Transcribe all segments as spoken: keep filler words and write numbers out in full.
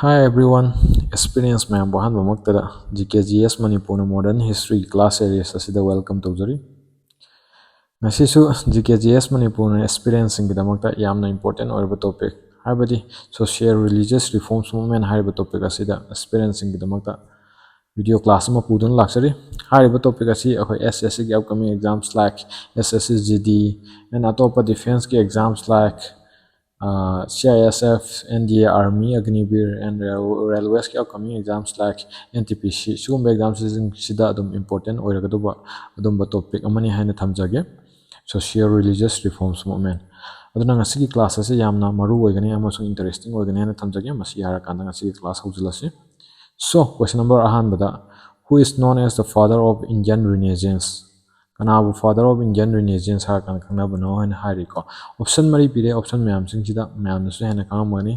Hi everyone, experience ꯃꯌꯥꯝꯕꯨ ꯑꯍꯥꯟꯕꯃꯛꯇꯗ G K G S ꯃꯅꯤꯄꯨꯔꯅ Modern History class series ꯑꯁꯤꯗ welcome ꯇꯧꯖꯔꯤ꯫ ꯉꯁꯤꯁꯨ G K G S ꯃꯅꯤꯄꯨꯔꯅ aspirantꯁꯤꯡꯒꯤꯗꯃꯛꯇ ꯌꯥꯝꯅ important ꯑꯣꯏꯔꯕ topic, ꯍꯥꯏꯕꯗꯤ social religious reforms movement ꯍꯥꯏꯔꯤꯕ topic ꯑꯁꯤꯗ aspirantꯁꯤꯡꯒꯤꯗꯃꯛꯇ video class ꯑꯃ ꯄꯨꯗꯨꯅ ꯂꯥꯛꯆꯔꯤ꯫ ꯍꯥꯏꯔꯤꯕ topic ꯑꯁꯤ ꯑꯩꯈꯣꯏ S S C ꯒꯤ upcoming exams like S S C G D and ꯑꯇꯣꯞꯄ defenceꯀꯤ exams like C I S F, N D A Army, Agniveer and railwaysꯀꯤ upcoming exams like N T P C, ꯁꯤꯒꯨꯝꯕ examꯁꯤꯡꯁꯤꯗ ꯑꯗꯨꯝ important ꯑꯣꯏꯔꯒꯗꯧꯕ ꯑꯗꯨꯝꯕ topic ꯑꯃꯅꯤ ꯍꯥꯏꯅ ꯊꯝꯖꯒꯦ, social religious reforms movement꯫ ꯑꯗꯨꯅ ꯉꯁꯤꯒꯤ class ꯑꯁꯤ ꯌꯥꯝꯅ ꯃꯔꯨ ꯑꯣꯏꯒꯅꯤ ꯑꯃꯁꯨꯡ interesting ꯑꯣꯏꯒꯅꯤ ꯍꯥꯏꯅ ꯊꯝꯖꯒꯦ꯫ ꯃꯁꯤ ꯍꯥꯏꯔꯀꯥꯟꯗ ꯉꯁꯤꯒꯤ class ꯍꯧꯖꯤꯜꯂꯁꯤ꯫ So, question number ꯑꯍꯥꯟꯕꯗ, who is known as the father of Indian Renaissance? ꯀꯅꯥꯕꯨ father of Indian Renaissance ꯍꯥꯏꯔꯀꯥꯟꯗ ꯈꯪꯅꯕꯅꯣ ꯍꯥꯏꯅ ꯍꯥꯏꯔꯤꯀꯣ꯫ Option ꯃꯔꯤ ꯄꯤꯔꯦ꯫ Option ꯃꯌꯥꯝꯁꯤꯡꯁꯤꯗ ꯃꯌꯥꯝꯅꯁꯨ ꯍꯦꯟꯅ ꯈꯪꯉꯝꯒꯅꯤ꯫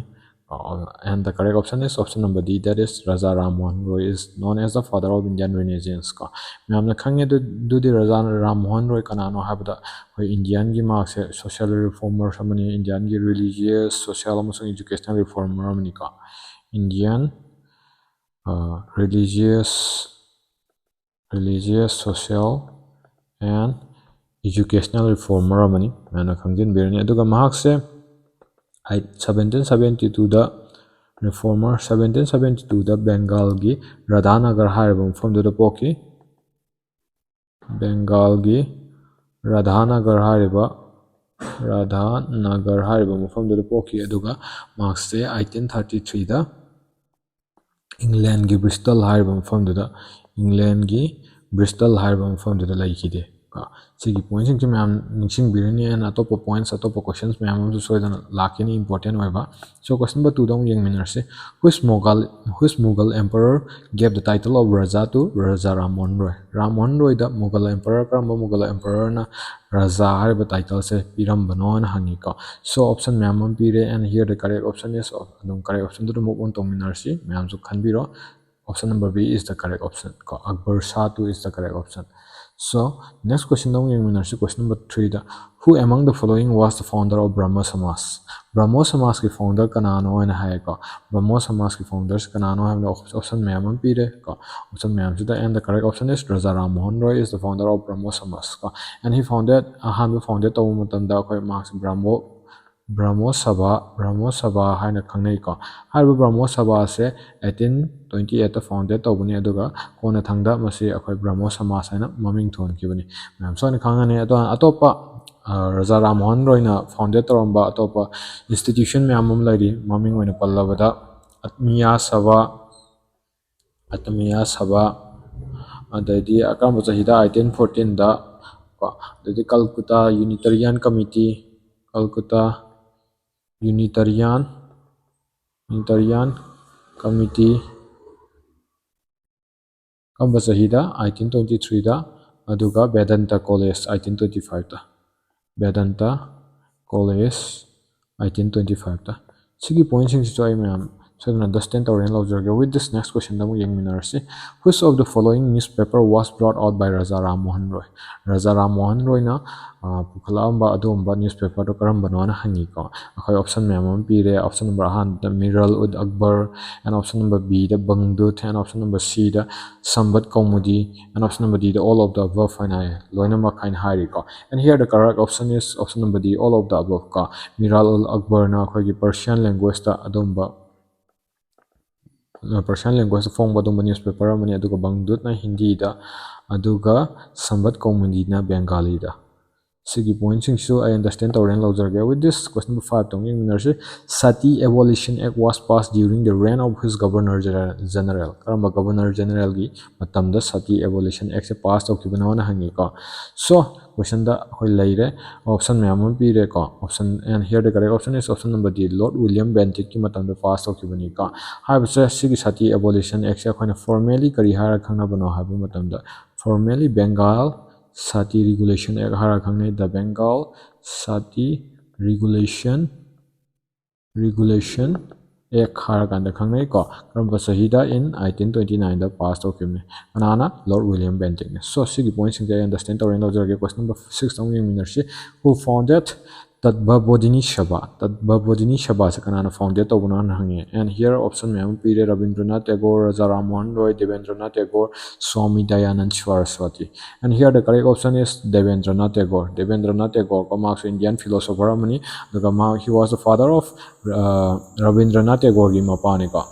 And the correct option is option number D, that is Raja Ram Mohan Roy is known as the father of Indian Renaissance ꯀꯣ꯫ ꯃꯌꯥꯝꯅ ꯈꯪꯉꯦ ꯑꯗꯨ-, ꯑꯗꯨꯗꯤ ꯔꯥꯖꯥ ꯔꯥꯝ ꯃꯣꯍꯟ ꯔꯣꯏ ꯀꯅꯥꯅꯣ ꯍꯥꯏꯕꯗ, ꯑꯩꯈꯣꯏ Indiaꯒꯤ ꯃꯍꯥꯛꯁꯦ social reformers ꯑꯃꯅꯤ, Indiaꯒꯤ religious, social ꯑꯃꯁꯨꯡ educational reformer ꯑꯃꯅꯤꯀꯣ꯫ Indian religious, religious, social and educational reformer ꯑꯃꯅꯤ, ꯃꯌꯥꯝꯅ ꯈꯪꯖꯤꯟꯕꯤꯔꯅꯤ꯫ ꯑꯗꯨꯒ ꯃꯍꯥꯛꯁꯦ seventeen seventy twoꯗ reformer, seventeen seventy twoꯗ ꯕꯦꯡꯒꯥꯜꯒꯤ ꯔꯥꯙꯥꯅꯒꯔ ꯍꯥꯏꯔꯤꯕ ꯃꯐꯝꯗꯨꯗ ꯄꯣꯛꯈꯤ꯫ ꯕꯦꯡꯒꯥꯜꯒꯤ ꯔꯥꯙꯥꯅꯒꯔ ꯍꯥꯏꯔꯤꯕ, ꯔꯥꯙꯥꯅꯒꯔ ꯍꯥꯏꯔꯤꯕ ꯃꯐꯝꯗꯨꯗ ꯄꯣꯛꯈꯤ꯫ ꯑꯗꯨꯒ ꯃꯍꯥꯛꯁꯦ eighteen thirty threeꯗ Englandꯒꯤ Bristol ꯍꯥꯏꯔꯤꯕ ꯃꯐꯝꯗꯨꯗ, Englandꯒꯤ Bristol ꯍꯥꯏꯔꯤꯕ ꯃꯐꯝꯗꯨꯗ ꯂꯩꯈꯤꯗꯦ꯫ ꯀꯣ, ꯁꯤꯒꯤ pointꯁꯤꯡꯁꯤ ꯃꯌꯥꯝ ꯅꯤꯡꯁꯤꯡꯕꯤꯔꯅꯤ꯫ And ꯑꯇꯣꯞꯄ points, ꯑꯇꯣꯞꯄ questions ꯃꯌꯥꯝ ꯑꯃꯁꯨ ꯁꯣꯏꯗꯅ ꯂꯥꯛꯀꯅꯤ, important ꯑꯣꯏꯕ꯫ So, question number twoꯗ ꯑꯃꯨꯛ ꯌꯦꯡꯃꯤꯟꯅꯔꯁꯤ꯫ Which Mughal, which Mughal emperor gave the title of Raja to Raja Ram Mohan Roy? Ram Mohan ꯔꯣꯏꯗ Mughal emperor, ꯀꯔꯝꯕ Mughal emperorꯅ ꯔꯥꯖꯥ ꯍꯥꯏꯔꯤꯕ titleꯁꯦ ꯄꯤꯔꯝꯕꯅꯣꯅ ꯍꯪꯉꯤꯀꯣ꯫ So, option ꯃꯌꯥꯝ ꯑꯃ ꯄꯤꯔꯦ, and here the correct option is, ꯑꯗꯨꯝ correct optionꯗꯨꯗ move on ꯇꯧꯃꯤꯟꯅꯔꯁꯤ꯫ ꯃꯌꯥꯝꯁꯨ ꯈꯟꯕꯤꯔꯣ꯫ Option number B is the correct option ꯀꯣ, Akbar Shah two is the correct option꯫ So, next question ꯗ ꯑꯃꯨꯛ ꯌꯦꯡꯃꯤꯟꯅꯔꯁꯤ, question number three the, "Who among the following was the founder of Brahmo Samaj?" ꯕ꯭ꯔꯍꯃꯣ ꯁꯃꯥꯖꯀꯤ founder ꯀꯅꯥꯅꯣ ꯍꯥꯏꯅ ꯍꯥꯏꯌꯦꯀꯣ꯫ ꯕ꯭ꯔꯍꯃꯣ ꯁꯃꯥꯖꯀꯤ founders ꯀꯅꯥꯅꯣ ꯍꯥꯏꯕꯗ option ꯃꯌꯥꯝ ꯑꯃ ꯄꯤꯔꯦ ꯀꯣ꯫ Option ꯃꯌꯥꯝꯁꯤꯗ, and the correct option is Raja Ram Mohan Roy is the founder of Brahmo Samaj ꯀꯣ꯫ And he founded, ꯑꯍꯥꯟꯕ founded ꯇꯧꯕ ꯃꯇꯝꯗ ꯑꯩꯈꯣꯏ ꯃꯍꯥꯛꯁꯦ ꯕ꯭ꯔꯍꯃꯣ ꯕ꯭ꯔꯍꯃꯣ ꯁꯚꯥ, ꯕ꯭ꯔꯍꯃꯣ ꯁꯚꯥ ꯍꯥꯏꯅ ꯈꯪꯅꯩꯀꯣ꯫ ꯍꯥꯏꯔꯤꯕ ꯕ꯭ꯔꯍꯃꯣ ꯁꯚꯥꯁꯦ eighteen twenty eight ꯇ founded ꯇꯧꯕꯅꯤ, ꯑꯗꯨꯒ ꯀꯣꯟꯅꯊꯪꯗ ꯃꯁꯤ ꯑꯩꯈꯣꯏ ꯕ꯭ꯔꯍꯃꯣ ꯁꯃꯥꯖ ꯍꯥꯏꯅ ꯃꯃꯤꯡ ꯊꯣꯟꯈꯤꯕꯅꯤ꯫ ꯃꯌꯥꯝ ꯁꯣꯏꯅ ꯈꯪꯉꯅꯤ꯫ ꯑꯗꯣ ꯑꯇꯣꯞꯄ, ꯑ, ꯔꯥꯖꯥ ꯔꯥꯝ ꯃꯣꯍꯟ ꯔꯣꯏꯅ founded ꯇꯧꯔꯝꯕ ꯑꯇꯣꯞꯄ institution ꯃꯌꯥꯝ ꯑꯃ ꯂꯩꯔꯤ꯫ ꯃꯃꯤꯡ ꯑꯣꯏꯅ ꯄꯜꯂꯕꯗ ꯑꯇꯃꯤꯌꯥ ꯁꯚꯥ, ꯑꯇꯃꯤꯌꯥ ꯁꯚꯥ, ꯑꯗꯩꯗꯤ ꯀꯔꯝꯕ ꯆꯍꯤꯗ? eighteen fourteen ꯗ ꯀꯣ꯫ ꯑꯗꯩꯗꯤ Calcutta Unitarian Committee, Calcutta Unitarian, Unitarian Committee, ꯀꯔꯝꯕ ꯆꯍꯤꯗ? eighteen twenty three ꯗ꯫ ꯑꯗꯨꯒ Vedanta College eighteen twenty five ꯇ, Vedanta College eighteen twenty five ꯇ꯫ ꯁꯤꯒꯤ point ꯁꯤꯡꯁꯤꯁꯨ ꯑꯩ ꯃꯌꯥꯝ ꯁꯣꯏꯗꯅ understand ꯇꯧꯔꯦꯅ ꯂꯧꯖꯔꯒꯦ꯫ With this, next question ꯗ ꯑꯃꯨꯛ ꯌꯦꯡꯃꯤꯟꯅꯔꯁꯤ꯫ Which of the following newspaper was brought out by Raja Ram Mohan Roy? ꯔꯥꯖꯥ ꯔꯥꯝ ꯃꯣꯍꯟ ꯔꯣꯏꯅ, ꯑ, ꯄꯨꯈꯠꯂꯛꯂꯝꯕ ꯑꯗꯨꯒꯨꯝꯕ newspaper ꯗꯣ ꯀꯔꯝꯕꯅꯣꯅ ꯍꯪꯉꯤꯀꯣ꯫ ꯑꯩꯈꯣꯏ option ꯃꯌꯥꯝ ꯑꯃ ꯄꯤꯔꯦ꯫ Option number ꯑꯍꯥꯟꯕꯗ Miral-ud-Akbar, and option number B the Bangdud, and option number C the Sambat Kaumudi, and option number D the all of the above ꯍꯥꯏꯅ ꯍꯥꯏ, ꯂꯣꯏꯅꯃꯛ ꯍꯥꯏꯅ ꯍꯥꯏꯔꯤꯀꯣ꯫ And here the correct option is option number D, all of the above ꯀꯣ꯫ Miral-ul-Akbar ꯅ ꯑꯩꯈꯣꯏꯒꯤ Persian language ꯇ ꯑꯗꯨꯝꯕ, Persian language ꯇ ꯐꯣꯡꯕ ꯑꯗꯨꯝꯕ newspaper ꯑꯃꯅꯤ, ꯑꯗꯨꯒ Bangdud ꯅ Hindi ꯗ, ꯑꯗꯨꯒ Sambat Kaumudi ꯅ Bengali ꯗ꯫ ꯁꯤꯒꯤ point ꯁꯤꯡꯁꯤꯁꯨ ꯑꯩ understand ꯇꯧꯔꯦꯅ ꯂꯧꯖꯔꯒꯦ꯫ With this, question number five ꯇ ꯑꯃꯨꯛ ꯌꯦꯡꯃꯤꯟꯅꯔꯁꯤ꯫ Sati Abolition Act was passed during the reign of which Governor General? ꯀꯔꯝꯕ Governor General ꯒꯤ ꯃꯇꯝꯗ Sati Abolition Act ꯁꯦ pass ꯇꯧꯈꯤꯕꯅꯣꯅ ꯍꯪꯉꯤꯀꯣ꯫ So, question ꯗ ꯑꯩꯈꯣꯏ ꯂꯩꯔꯦ, option ꯃꯌꯥꯝ ꯑꯃ ꯄꯤꯔꯦꯀꯣ꯫ Option, and here the correct option is option number D, Lord William Bentinck ꯀꯤ ꯃꯇꯝꯗ pass ꯇꯧꯈꯤꯕꯅꯤꯀꯣ꯫ ꯍꯥꯏꯕꯁꯦ, ꯁꯤꯒꯤ Sati Abolition Act ꯁꯦ ꯑꯩꯈꯣꯏꯅ formally ꯀꯔꯤ ꯍꯥꯏꯔ ꯈꯪꯅꯕꯅꯣ ꯍꯥꯏꯕ ꯃꯇꯝꯗ, formally Bengal Sati Regulation Act ꯍꯥꯏꯔ ꯈꯪꯅꯩ, the Bengal Sati Regulation, Regulation ꯑꯦꯛ ꯍꯥꯏꯔꯀꯥꯟꯗ ꯈꯪꯅꯩꯀꯣ꯫ ꯀꯔꯝꯕ ꯆꯍꯤꯗ? In eighteen twenty nineꯗ ꯄꯥꯁ ꯇꯧꯈꯤꯕꯅꯤ꯫ ꯀꯅꯥꯅ? Lord William Bentinckꯅ꯫ So ꯁꯤꯒꯤ ꯄꯣꯏꯟꯁꯤꯡꯁꯦ ꯑꯩ ꯑꯟꯗꯔꯁꯇꯦꯟ ꯇꯧꯔꯦꯅ ꯂꯧꯖꯔꯒꯦ꯫ ꯀꯣꯏꯁꯟ ꯅꯝꯕꯔ ꯁꯤꯛꯁꯇ ꯑꯃꯨꯛ ꯌꯦꯡꯃꯤꯟꯅꯔꯁꯤ꯫ Who founded Tatbabodhini Sabha? Tatbabodhini Sabhaꯁꯦ ꯀꯅꯥꯅ ꯐꯥꯎꯟꯗꯦꯠ ꯇꯧꯕꯅꯣ ꯍꯥꯏꯅ ꯍꯪꯉꯦ꯫ And here option ꯃꯌꯥꯝ ꯑꯃ ꯄꯤꯔꯦ: ꯔꯕꯤꯟꯗ꯭ꯔꯅꯥꯊ ꯇꯦꯒꯣꯔ, ꯔꯥꯖꯥ ꯔꯥꯝ ꯃꯣꯍꯟ ꯔꯣꯏ, ꯗꯦꯕꯦꯟꯗ꯭ꯔꯅꯥꯊ Tagore, swami Dayananda Saraswati. And here the correct option is ꯗꯦꯕꯦꯟꯗ꯭ꯔꯅꯥꯊ Tagore. ꯗꯦꯕꯦꯟꯗ꯭ꯔꯅꯥꯊ Tagore ꯀꯣ, ꯃꯍꯥꯛꯁꯨ ꯏꯟꯗꯤꯌꯥꯟ ꯐꯤꯂꯣꯁꯣꯐꯔ ꯑꯃꯅꯤ꯫ ꯑꯗꯨꯒ ꯃꯍꯥꯛ, he was the father of Rabindranath ꯇꯦꯒꯣꯔꯒꯤ ꯃꯄꯥꯅꯤꯀꯣ꯫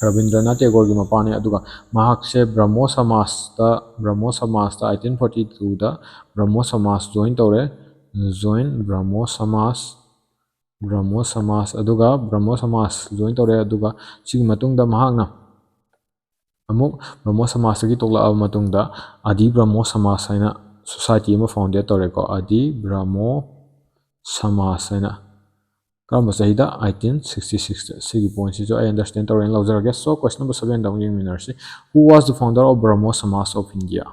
Rabindranath ꯇꯦꯒꯣꯔꯒꯤ ꯃꯄꯥꯅꯤ꯫ ꯑꯗꯨꯒ ꯃꯍꯥꯛꯁꯦ ꯕ꯭ꯔꯍꯃꯣ ꯁꯃꯥꯖꯇ, ꯕ꯭ꯔꯍꯃꯣ ꯁꯃꯥꯖꯇ eighteen forty twoꯗ ꯕ꯭ꯔꯍꯃꯣ ꯁꯃꯥꯖ ꯖꯣꯏꯟ ꯇꯧꯔꯦ꯫ ꯖꯣꯏꯟ ꯕ꯭ꯔꯍꯃꯣ ꯁꯃꯥꯖ, ꯕ꯭ꯔꯍꯃꯣ ꯁꯃꯥꯖ, ꯑꯗꯨꯒ ꯕ꯭ꯔꯍꯃꯣ ꯁꯃꯥꯖ ꯖꯣꯏꯟ ꯇꯧꯔꯦ꯫ ꯑꯗꯨꯒ ꯁꯤꯒꯤ ꯃꯇꯨꯡꯗ ꯃꯍꯥꯛꯅ ꯑꯃꯨꯛ ꯕ꯭ꯔꯍꯃꯣ ꯁꯃꯥꯖꯇꯒꯤ ꯇꯣꯛꯂꯛꯑꯕ ꯃꯇꯨꯡꯗ ꯑꯗꯤ ꯕ꯭ꯔꯍꯃꯣ ꯁꯃꯥꯖ ꯍꯥꯏꯅ ꯁꯣꯁꯥꯏꯇꯤ ꯑꯃ ꯐꯥꯎꯟꯗꯦꯠ ꯇꯧꯔꯦꯀꯣ꯫ ꯑꯗꯤ ꯕ꯭ꯔꯍꯃꯣ ꯁꯃꯥꯖ ꯍꯥꯏꯅ꯫ ꯀꯔꯝꯕ ꯆꯍꯤꯗ? eighteen sixty sixꯇ꯫ ꯁꯤꯒꯤ ꯄꯣꯏꯟꯁꯤꯁꯨ ꯑꯩ ꯑꯟꯗꯔꯁꯇꯦꯟ ꯇꯧꯔꯦꯅ ꯂꯧꯖꯔꯒꯦ꯫ So question number sevenꯗ ꯑꯃꯨꯛ ꯌꯦꯡꯃꯤꯟꯅꯔꯁꯤ꯫ Who was the founder of Brahmo Samaj of India?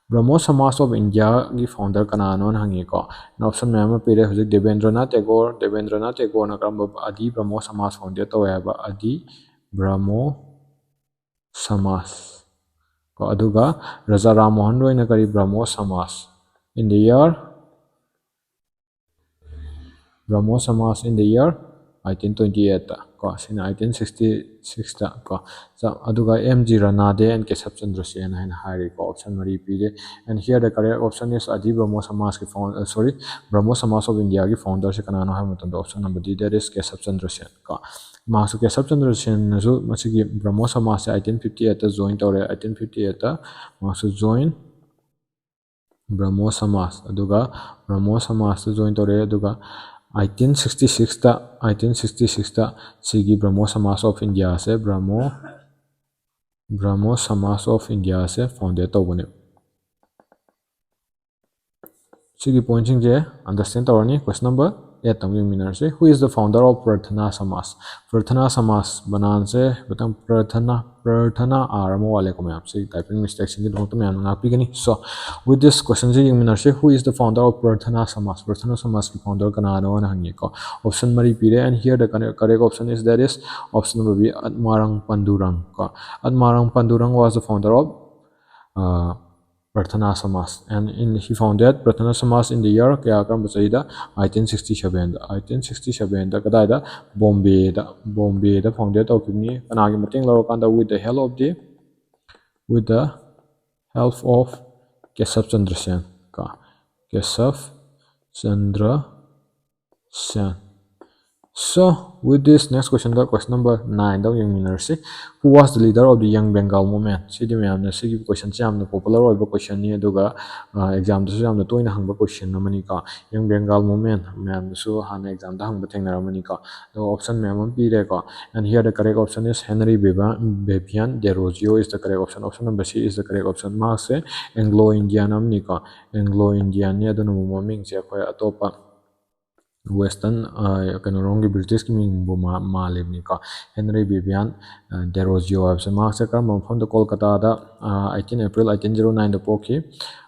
ꯕ꯭ꯔꯍꯃꯣ ꯁꯃꯥꯖ ꯑꯣꯐ ꯏꯟꯗꯤꯌꯥꯒꯤ ꯐꯥꯎꯟꯗꯔ ꯀꯅꯥꯅꯣꯅ ꯍꯪꯉꯤꯀꯣ꯫ ꯑꯣꯞꯁꯟ ꯃꯌꯥꯝ ꯑꯃ ꯄꯤꯔꯦ꯫ ꯍꯧꯖꯤꯛ ꯗꯦꯕꯦꯟꯗ꯭ꯔꯅꯥꯊ ꯇꯦꯒꯣꯔ, ꯗꯦꯕꯦꯟꯗ꯭ꯔꯅꯥꯊ ꯇꯦꯒꯣꯔꯅ ꯀꯔꯝꯕ? ꯑꯗꯤ ꯕ꯭ꯔꯍꯃꯣ ꯁꯃꯥꯖ ꯐꯥꯎꯟꯗꯦꯠ ꯇꯧꯋꯦ ꯍꯥꯏꯕ, ꯑꯗꯤ ꯕ꯭ꯔꯍꯃꯣ ꯁꯃꯥꯖ ꯀꯣ꯫ ꯑꯗꯨꯒ ꯔꯥꯖꯥ ꯔꯥꯝ ꯃꯣꯍꯟ ꯔꯣꯏꯅ ꯀꯔꯤ? ꯕ꯭ꯔꯍꯃꯣ ꯁꯃꯥꯖ in the year, ꯕ꯭ꯔꯍꯃꯣ ꯁꯃꯥꯖ in the year eighteen twenty eightꯇ ꯀꯣ, ꯁꯤꯅ eighteen sixty sixꯇ ꯀꯣ꯫ ꯆ-, ꯑꯗꯨꯒ M G Ranade and ꯀꯦꯁꯕ Chandra ꯁꯦꯟ ꯍꯥꯏꯅ ꯍꯥꯏꯔꯤꯀꯣ꯫ ꯑꯣꯞꯁꯟ ꯃꯔꯤ ꯄꯤꯔꯦ꯫ And here the correct option is ꯑꯗꯤ ꯕ꯭ꯔꯍꯃꯣ ꯁꯃꯥꯖꯀꯤ ꯐꯥꯎꯟ-, ꯑ, sorry, ꯕ꯭ꯔꯍꯃꯣ ꯁꯃꯥꯖ ꯑꯣꯐ ꯏꯟꯗꯤꯌꯥꯒꯤ ꯐꯥꯎꯟꯗꯔꯁꯦ ꯀꯅꯥꯅꯣ ꯍꯥꯏꯕ ꯃꯇꯝꯗ option number D, that is ꯀꯦꯁꯕ Chandra ꯁꯦꯟ ꯀꯣ꯫ ꯃꯍꯥꯛꯁꯨ, ꯀꯦꯁꯕ ꯆꯟꯗ꯭ꯔ ꯁꯦꯟꯅꯁꯨ ꯃꯁꯤꯒꯤ ꯕ꯭ꯔꯍꯃꯣ ꯁꯃꯥꯖꯁꯦ eighteen fifty eightꯇ ꯖꯣꯏꯟ ꯇꯧꯔꯦ꯫ eighteen fifty eightꯇ ꯃꯍꯥꯛꯁꯨ ꯖꯣꯏꯟ ꯕ꯭ꯔꯍꯃꯣ ꯁꯃꯥꯖ, ꯑꯗꯨꯒ ꯕ꯭ꯔꯍꯃꯣ ꯁꯃꯥꯖꯇ ꯖꯣꯏꯟ ꯇꯧꯔꯛꯑꯦ꯫ ꯑꯗꯨꯒ eighteen sixty sixꯇ, eighteen sixty sixꯇ ꯁꯤꯒꯤ ꯕ꯭ꯔꯍꯃꯣ ꯁꯃꯥꯖ ꯑꯣꯐ ꯏꯟꯗꯤꯌꯥꯁꯦ, ꯕ꯭ꯔꯍꯃꯣ, ꯕ꯭ꯔꯍꯃꯣ ꯁꯃꯥꯖ ꯑꯣꯐ ꯏꯟꯗꯤꯌꯥꯁꯦ ꯐꯥꯎꯟꯗꯦꯠ ꯇꯧꯕꯅꯦ꯫ ꯁꯤꯒꯤ ꯄꯣꯏꯟꯁꯤꯡꯁꯦ ꯑꯟꯗꯔꯁꯇꯦꯟ ꯇꯧꯔꯅꯤ꯫ Question number ꯑꯦꯠꯇ ꯑꯃꯨꯛ ꯌꯦꯡꯃꯤꯟꯅꯔꯁꯤ꯫ Who is the founder of Prarthana Samaj? Prarthana Samaj ꯕꯅꯥꯟꯁꯦ ꯈꯤꯇꯪ Prarthana, Prarthana R ꯑꯃ ꯋꯥꯠꯂꯦꯀꯣ ꯃꯌꯥꯝ꯫ ꯁꯤ typing mistakeꯁꯤꯡꯒꯤꯗꯃꯛꯇ ꯃꯌꯥꯝꯅ ꯉꯥꯛꯄꯤꯒꯅꯤ꯫ So, with this questionꯁꯦ ꯌꯦꯡꯃꯤꯟꯅꯔꯁꯤ꯫ Who is the founder of Prarthana Samaj? Prarthana Samajꯀꯤ founder ꯀꯅꯥꯅꯣꯅ ꯍꯪꯉꯤꯀꯣ꯫ Option ꯃꯔꯤ ꯄꯤꯔꯦ, and here the correct option is, that is, option number B, Atmarang Pandurang ꯀꯣ꯫ Atmarang Pandurang was the founder of, uh, Prarthana Samaj, and in, he founded Prarthana Samaj in the year ꯀꯌꯥ, ꯀꯔꯝꯕ ꯆꯍꯤꯗ? eighteen sixty sevenꯗ꯫ eighteen sixty sevenꯗ ꯀꯗꯥꯏꯗ? ꯕꯣꯝꯕꯦꯗ, ꯕꯣꯝꯕꯦꯗ founded ꯇꯧꯈꯤꯕꯅꯤ꯫ ꯀꯅꯥꯒꯤ ꯃꯇꯦꯡ ꯂꯧꯔꯀꯥꯟꯗ? With the help of the, with the help of Kesav Chandra Sen ꯀꯣ, Kesav Chandra Sen꯫ So, with this, next questionꯗ, question number nineꯗ ꯑꯃꯨꯛ ꯌꯦꯡꯃꯤꯟꯅꯔꯁꯤ꯫ Who was the leader of the Young Bengal Movement? ꯁꯤꯗꯤ ꯃꯌꯥꯝꯅ, ꯁꯤꯒꯤ questionꯁꯦ ꯌꯥꯝꯅ popular ꯑꯣꯏꯕ questionꯅꯤ, ꯑꯗꯨꯒ, ꯑ, examꯗꯁꯨ ꯌꯥꯝꯅ ꯇꯣꯏꯅ ꯍꯪꯕ question ꯑꯃꯅꯤꯀꯣ꯫ Young Bengal Movement ꯃꯌꯥꯝꯅꯁꯨ ꯍꯥꯟꯅ examꯗ ꯍꯪꯕ ꯊꯦꯡꯅꯔꯝꯃꯅꯤꯀꯣ꯫ ꯑꯗꯨꯒ option ꯃꯌꯥꯝ ꯑꯃ ꯄꯤꯔꯦꯀꯣ꯫ And here the correct option is Henri Beba-, Bebian de Rozier is the correct option. Option number C is the correct option. ꯃꯍꯥꯛꯁꯦ Anglo-Indian ꯑꯃꯅꯤꯀꯣ꯫ Anglo-Indianꯅꯤ, ꯑꯗꯨꯅ ꯃꯃꯤꯡꯁꯦ ꯑꯩꯈꯣꯏ ꯑꯇꯣꯞꯄ Western, ꯑ, ꯀꯩꯅꯣꯔꯣꯝꯒꯤ Britishꯀꯤ ꯃꯤꯡꯕꯨ ꯃꯥ-, ꯃꯥꯜꯂꯤꯕꯅꯤꯀꯣ꯫ Henri Bebian, ꯑ, de Rozier ꯍꯥꯏꯕꯁꯦ꯫ ꯃꯍꯥꯛꯁꯦ ꯀꯔꯝꯕ ꯃꯐꯝꯗ? ꯀꯣꯜꯀꯇꯥꯗ, ꯑ, eighteen April eighteen zero nineꯗ ꯄꯣꯛꯈꯤ,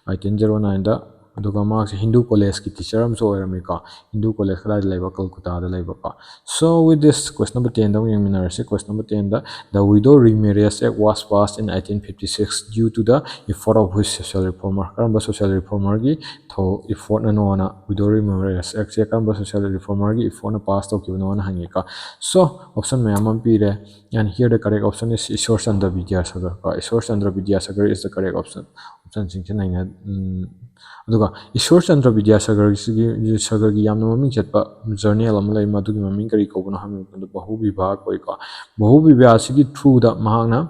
eighteen zero nineꯗ꯫ ꯑꯗꯨꯒ ꯃꯍꯥꯛꯁꯦ Hindu Collegeꯀꯤ teacher ꯑꯃꯁꯨ ꯑꯣꯏꯔꯝꯃꯤꯀꯣ꯫ Hindu College ꯀꯗꯥꯏꯗ ꯂꯩꯕ? ꯀꯣꯜꯀꯇꯥꯗ ꯂꯩꯕꯀꯣ꯫ So, with this, question number tenꯗ ꯑꯃꯨꯛ ꯌꯦꯡꯃꯤꯟꯅꯔꯁꯤ꯫ Question number tenꯗ, the Widow Remarriage Act was passed in eighteen fifty six due to the effort of which social reformer? ꯀꯔꯝꯕ social reformerꯒꯤ ꯊꯧ-, effortꯅꯅꯣꯅ Widow Remarriage Actꯁꯦ ꯀꯔꯝꯕ social reformerꯒꯤ effortꯅ pass ꯇꯧꯈꯤꯕꯅꯣꯅ ꯍꯪꯉꯤꯀꯣ꯫ So, option ꯃꯌꯥꯝ ꯑꯃ ꯄꯤꯔꯦ꯫ And here the correct option is Ishwar Chandra Vidyasagar ꯀꯣ꯫ Ishwar Chandra Vidyasagar is the correct option. Optionꯁꯤꯡꯁꯦ ꯅꯩꯅ-, ꯎꯝ, ꯑꯗꯨꯒ ꯏꯁꯣꯔ ꯆꯟꯗ꯭ꯔ ꯕꯤꯗ꯭ꯌꯥꯁꯥꯒꯔꯁꯤꯒꯤ, ꯁꯥꯒꯔꯒꯤ ꯌꯥꯝꯅ ꯃꯃꯤꯡ ꯆꯠꯄ journal ꯑꯃ ꯂꯩ, ꯃꯗꯨꯒꯤ ꯃꯃꯤꯡ ꯀꯔꯤ ꯀꯧꯕꯅꯣ ꯍꯥꯏꯕ ꯃꯇꯝꯗ ꯕꯍꯨ ꯕꯤꯚꯥ ꯀꯧꯏꯀꯣ꯫ ꯕꯍꯨ ꯕꯤꯚꯥꯁꯤꯒꯤ throughꯗ ꯃꯍꯥꯛꯅ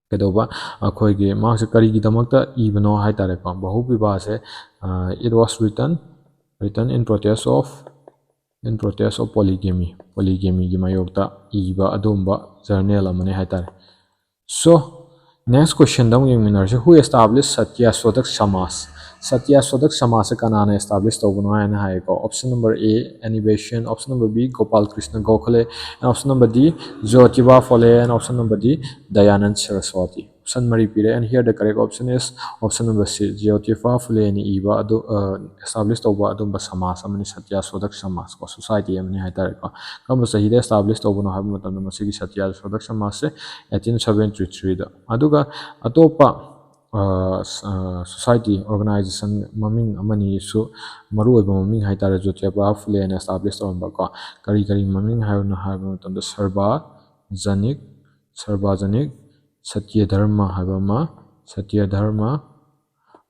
ꯀꯩꯗꯧꯕ, ꯑꯩꯈꯣꯏꯒꯤ, ꯃꯍꯥꯛꯁꯦ ꯀꯔꯤꯒꯤꯗꯃꯛꯇ ꯏꯕꯅꯣ ꯍꯥꯏ ꯇꯥꯔꯦꯀꯣ꯫ ꯕꯍꯨ ꯕꯤꯚꯥꯁꯦ, ꯑ, it was written, written in protest of, in protest of polygamy, polygamyꯒꯤ ꯃꯥꯌꯣꯛꯇ ꯏꯕ ꯑꯗꯨꯒꯨꯝꯕ journal ꯑꯃꯅꯤ ꯍꯥꯏ ꯇꯥꯔꯦ꯫ So, next questionꯗ ꯑꯃꯨꯛ ꯌꯦꯡꯃꯤꯟꯅꯔꯁꯤ꯫ Who established Satya Sodak Samaj? Satya Sodak Samaj ꯁꯦ ꯀꯅꯥꯅ establish ꯇꯧꯕꯅꯣ ꯍꯥꯏꯅ ꯍꯥꯏꯀꯣ? Option number A, Annie Besant, option number B, Gopal Krishna Gokhale, and option number D, Jyotiba Phule, and option number D, Dayanand Saraswati. Option ꯃꯔꯤ ꯄꯤꯔꯦ, and here the correct option is option number C, Jyotiba Phule ꯅ ꯏꯕ ꯑꯗꯨ, ꯑ, establish ꯇꯧꯕ ꯑꯗꯨꯝꯕ ꯁꯃꯥꯖ ꯑꯃꯅꯤ, Satya Sodak Samaj ꯀꯣ, society ꯑꯃꯅꯤ ꯍꯥꯏꯇꯥꯔꯦꯀꯣ꯫ ꯀꯔꯝꯕ ꯆꯍꯤꯗ establish ꯇꯧꯕꯅꯣ ꯍꯥꯏꯕ ꯃꯇꯝꯗ ꯃꯁꯤꯒꯤ Satya Sodak Samaj ꯁꯦ eighteen seventy three ꯗ꯫ ꯑꯗꯨꯒ ꯑꯇꯣꯞꯄ ꯑ, ꯁ-, ꯑ, society, organization ꯃꯃꯤꯡ ꯑꯃꯅꯤꯁꯨ, ꯃꯔꯨꯑꯣꯏꯕ ꯃꯃꯤꯡ ꯍꯥꯏꯇꯥꯔꯦ, ꯖꯣꯇꯤꯕꯥ ꯐꯨꯂꯦꯅ establish ꯇꯧꯔꯝꯕꯀꯣ꯫ ꯀꯔꯤ ꯀꯔꯤ ꯃꯃꯤꯡ ꯍꯥꯏꯕꯅꯣ ꯍꯥꯏꯕ ꯃꯇꯝꯗ ꯁꯔꯕꯥꯖꯅꯤꯛ, ꯁꯔꯕꯥꯖꯅꯤꯛ ꯁꯇ꯭ꯌ ꯙꯔꯃ ꯍꯥꯏꯕ ꯑꯃ, ꯁꯇ꯭ꯌ ꯙꯔꯃ,